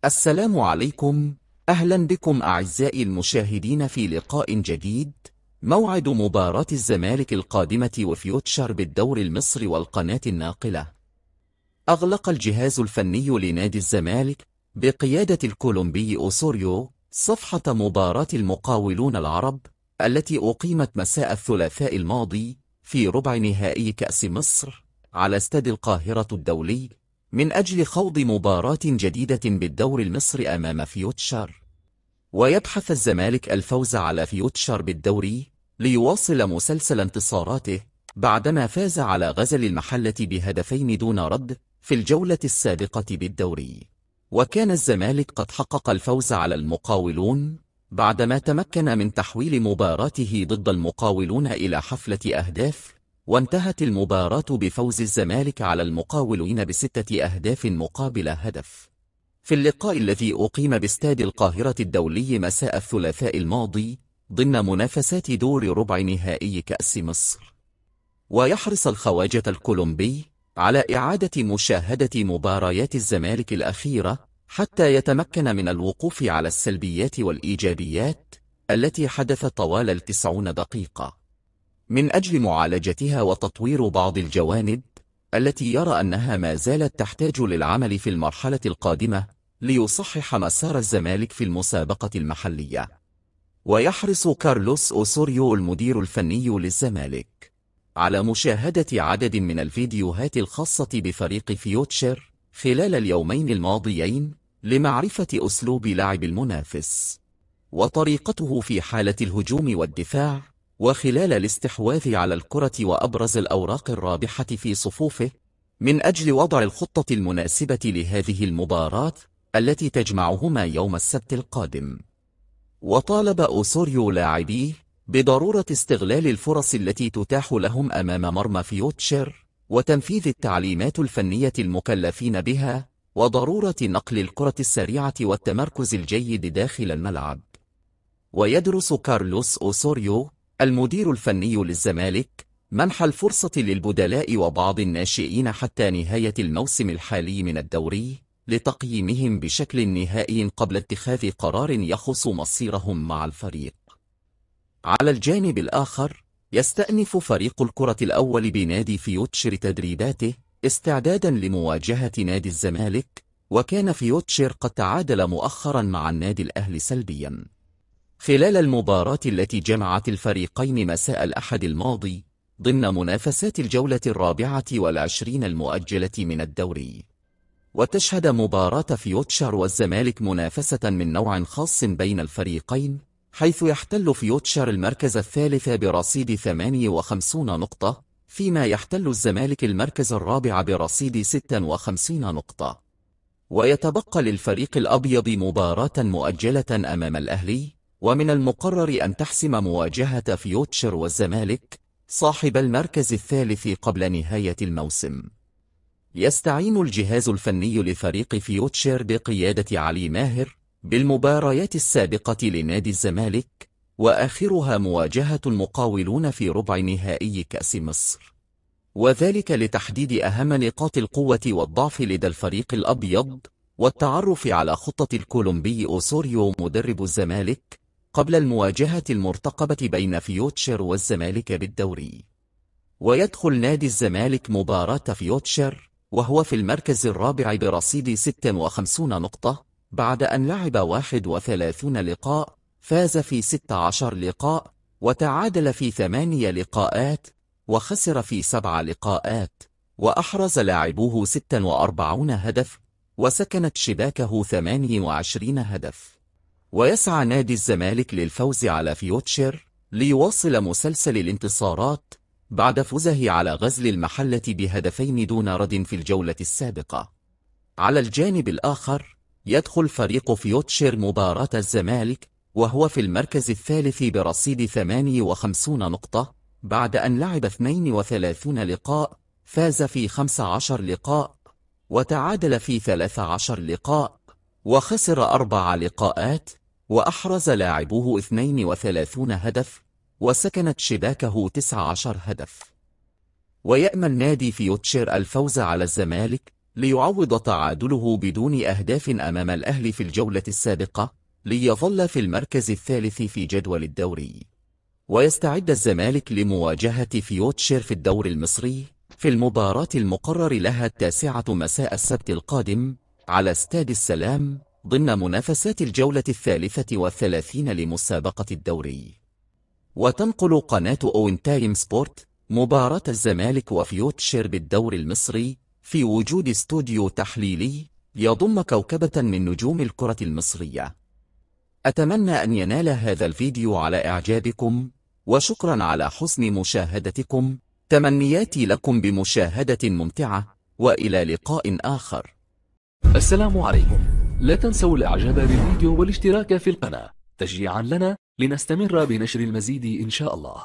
السلام عليكم، أهلا بكم أعزائي المشاهدين في لقاء جديد. موعد مباراة الزمالك القادمة وفيوتشر بالدور المصري والقناة الناقلة. أغلق الجهاز الفني لنادي الزمالك بقيادة الكولومبي أوسوريو صفحة مباراة المقاولون العرب التي أقيمت مساء الثلاثاء الماضي في ربع نهائي كأس مصر على استاد القاهرة الدولي من أجل خوض مباراة جديدة بالدور المصري أمام فيوتشر. ويبحث الزمالك الفوز على فيوتشر بالدوري ليواصل مسلسل انتصاراته بعدما فاز على غزل المحلة بهدفين دون رد في الجولة السابقة بالدوري. وكان الزمالك قد حقق الفوز على المقاولون بعدما تمكن من تحويل مباراته ضد المقاولون إلى حفلة أهداف، وانتهت المباراة بفوز الزمالك على المقاولين ب6 أهداف مقابل هدف. في اللقاء الذي أقيم باستاد القاهرة الدولي مساء الثلاثاء الماضي ضمن منافسات دور ربع نهائي كأس مصر. ويحرص الخواجة الكولومبي على إعادة مشاهدة مباريات الزمالك الأخيرة حتى يتمكن من الوقوف على السلبيات والإيجابيات التي حدثت طوال 90 دقيقة من أجل معالجتها وتطوير بعض الجوانب التي يرى أنها ما زالت تحتاج للعمل في المرحلة القادمة ليصحح مسار الزمالك في المسابقة المحلية. ويحرص كارلوس أوسوريو المدير الفني للزمالك على مشاهدة عدد من الفيديوهات الخاصة بفريق فيوتشر خلال اليومين الماضيين لمعرفة أسلوب لعب المنافس وطريقته في حالة الهجوم والدفاع وخلال الاستحواذ على الكرة وأبرز الأوراق الرابحة في صفوفه من أجل وضع الخطة المناسبة لهذه المباراة التي تجمعهما يوم السبت القادم. وطالب أوسوريو لاعبيه بضرورة استغلال الفرص التي تتاح لهم أمام مرمى فيوتشر وتنفيذ التعليمات الفنية المكلفين بها وضرورة نقل الكرة السريعة والتمركز الجيد داخل الملعب. ويدرس كارلوس أوسوريو المدير الفني للزمالك منح الفرصة للبدلاء وبعض الناشئين حتى نهاية الموسم الحالي من الدوري لتقييمهم بشكل نهائي قبل اتخاذ قرار يخص مصيرهم مع الفريق. على الجانب الآخر يستأنف فريق الكرة الأول بنادي فيوتشر تدريباته استعدادا لمواجهة نادي الزمالك، وكان فيوتشر قد تعادل مؤخرا مع النادي الأهلي سلبيا خلال المباراة التي جمعت الفريقين مساء الأحد الماضي ضمن منافسات الجولة 24 المؤجلة من الدوري. وتشهد مباراة فيوتشر والزمالك منافسة من نوع خاص بين الفريقين، حيث يحتل فيوتشر المركز الثالث برصيد 58 نقطة، فيما يحتل الزمالك المركز الرابع برصيد 56 نقطة. ويتبقى للفريق الأبيض مباراة مؤجلة أمام الأهلي، ومن المقرر أن تحسم مواجهة فيوتشر والزمالك صاحب المركز الثالث قبل نهاية الموسم. يستعين الجهاز الفني لفريق فيوتشر بقيادة علي ماهر بالمباريات السابقة لنادي الزمالك، وآخرها مواجهة المقاولون في ربع نهائي كأس مصر، وذلك لتحديد أهم نقاط القوة والضعف لدى الفريق الأبيض والتعرف على خطة الكولومبي أوسوريو مدرب الزمالك قبل المواجهة المرتقبة بين فيوتشر والزمالك بالدوري. ويدخل نادي الزمالك مباراة فيوتشر وهو في المركز الرابع برصيد 56 نقطة بعد أن لعب 31 لقاء، فاز في 16 لقاء وتعادل في 8 لقاءات وخسر في 7 لقاءات، وأحرز لاعبوه 46 هدف وسكنت شباكه 28 هدف. ويسعى نادي الزمالك للفوز على فيوتشر ليواصل مسلسل الانتصارات بعد فوزه على غزل المحلة بهدفين دون رد في الجولة السابقة. على الجانب الآخر يدخل فريق فيوتشر مباراة الزمالك وهو في المركز الثالث برصيد 58 نقطة بعد أن لعب 32 لقاء، فاز في 15 لقاء وتعادل في 13 لقاء وخسر 4 لقاءات، وأحرز لاعبوه 32 هدف وسكنت شباكه 19 هدف. ويأمل نادي فيوتشر الفوز على الزمالك ليعوض تعادله بدون أهداف أمام الأهلي في الجولة السابقة، ليظل في المركز الثالث في جدول الدوري. ويستعد الزمالك لمواجهة فيوتشر في الدوري المصري في المباراة المقرر لها 9 مساء السبت القادم على استاد السلام ضمن منافسات الجولة 33 لمسابقة الدوري. وتنقل قناة أون تايم سبورت مباراة الزمالك وفيوتشر بالدوري المصري في وجود استوديو تحليلي يضم كوكبة من نجوم الكرة المصرية. أتمنى أن ينال هذا الفيديو على إعجابكم، وشكرا على حسن مشاهدتكم. تمنياتي لكم بمشاهدة ممتعة، وإلى لقاء آخر. السلام عليكم. لا تنسوا الإعجاب بالفيديو والاشتراك في القناة تشجيعا لنا لنستمر بنشر المزيد إن شاء الله.